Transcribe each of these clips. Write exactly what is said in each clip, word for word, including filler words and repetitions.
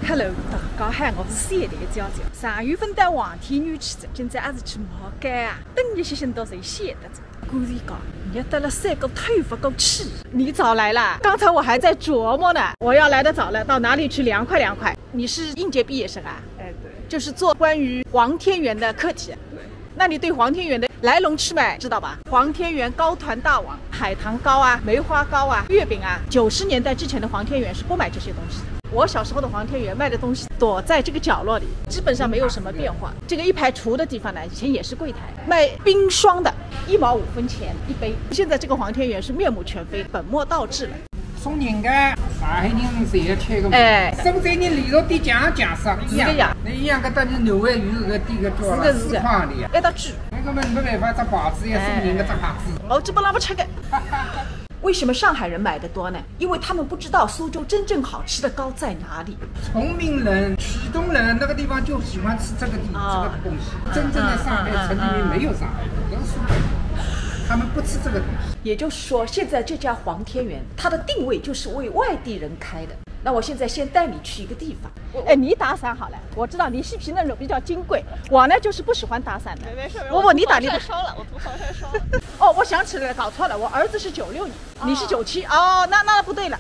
Hello，大家好，我是谢丽娇娇。上月份到黄天源去的，今朝还是去买糕啊，等一歇歇到侪晓得了。我跟你讲，热得了三个透勿过气。你早来啦，刚才我还在琢磨呢，我要来得早了，到哪里去凉快凉快？你是应届毕业生啊？哎，对，就是做关于黄天源的课题。对。那你对黄天源的来龙去脉知道吧？黄天源糕团大王，海棠糕啊，梅花糕啊，月饼啊，九十年代之前的黄天源是不卖这些东西的。我小时候的黄天源卖的东西躲在这个角落里，基本上没有什么变化。这个一排橱的地方呢，以前也是柜台，卖冰霜的，一毛五分钱一杯。现在这个黄天源是面目全非，本末倒置了。送人个，上海人侪要吃个嘛。哎深圳人连着点讲讲啥一样，是个呀那一样个，但是南汇有个地个叫是个是个四块的呀。一道举，那个嘛没办法，只牌子要送人个只牌子。我这不拉不吃个。为什么上海人买的多呢？因为他们不知道苏州真正好吃的糕在哪里。崇明人、浦东人那个地方就喜欢吃这个地、啊这个东西，真正的上海城里面没有上海人，都是苏州人，他们不吃这个东西。也就是说，现在这家黄天源，它的定位就是为外地人开的。那我现在先带你去一个地方。哎，你打伞好了，我知道你细皮嫩肉比较金贵，我呢就是不喜欢打伞的。没没事，我问你打你太烧了，我涂防晒霜了。哦，我想起来了，搞错了，我儿子是九六年，你是九七，哦，那那不对了。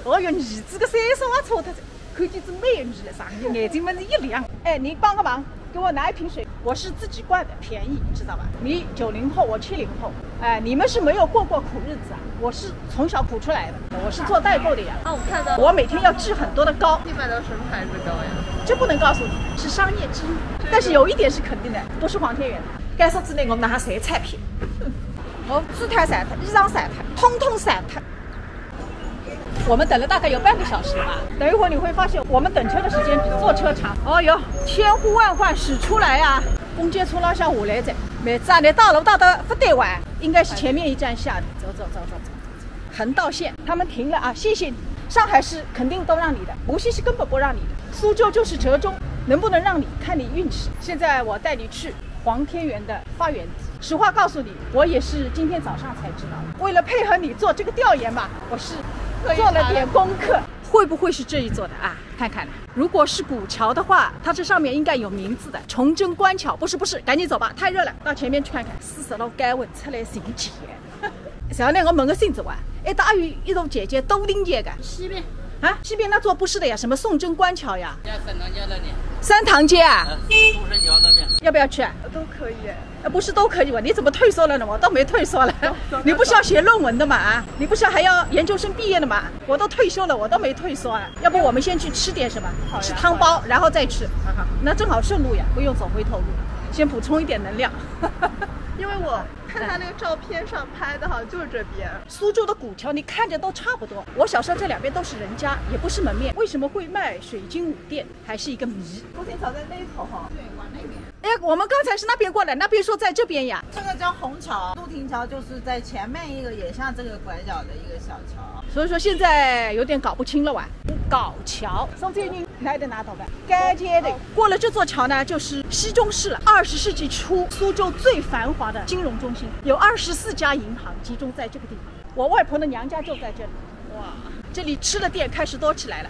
哦哟，儿子个岁数啊，错脱，看见只美女了，上眼睛门子一亮。哎，你帮个忙，给我拿一瓶水，我是自己灌的，便宜，你知道吧？你九零后，我七零后，哎，你们是没有过过苦日子啊，我是从小苦出来的，我是做代购的呀。啊，我看到了。我每天要寄很多的糕，你买的什么牌子糕呀？这不能告诉你，是商业机密。但是有一点是肯定的，不是黄天源的。该说之内我们拿啥侪拆票，我姿态散脱，衣裳散脱，通通散脱。我们等了大概有半个小时了吧？等一会儿你会发现，我们等车的时间比坐车长。哦哟，千呼万唤始出来啊！公交车浪向下来的，妹子啊，你到了到的不对哇，应该是前面一站下的。走走走走走走走，横道线，他们停了啊，谢谢你。上海是肯定都让你的，无锡是根本不让你的。苏州就是折中，能不能让你看你运气。现在我带你去黄天源的发源地。实话告诉你，我也是今天早上才知道。为了配合你做这个调研嘛，我是做了点功课。会不会是这一座的啊？看看呢。如果是古桥的话，它这上面应该有名字的，崇祯官桥。不是不是，赶紧走吧，太热了，到前面去看看。四十路高温出来寻钱。小呢，我问个清爽哇，哎，大有一种姐姐都听见个。西边。啊，西边那座不是的呀，什么崇祯官桥呀？在三塘街那里，三塘街啊？呃，东山桥那边。要不要去啊？都可以。呃，不是都可以吧？你怎么退缩了呢？我都没退缩了。你不是要写论文的嘛？啊，你不是还要研究生毕业的嘛？我都退休了，我都没退缩啊。要不我们先去吃点什么？好呀吃汤包，然后再去。那正好顺路呀，不用走回头路，先补充一点能量。因为我看他那个照片上拍的，好像就是这边。苏州的古桥，你看着都差不多。我小时候这两边都是人家，也不是门面，为什么会卖水晶舞店，还是一个谜。东天桥在那头哈。对，往那边。哎，我们刚才是那边过来，那边说在这边呀。这个叫虹桥，渡亭桥就是在前面一个，也像这个拐角的一个小桥。所以说现在有点搞不清了哇。搞桥，从这里来的拿到的，该街的。过了这座桥呢，就是西中市了。二十世纪初，苏州最繁华的金融中心，有二十四家银行集中在这个地方。我外婆的娘家就在这里。哇，这里吃的店开始多起来了。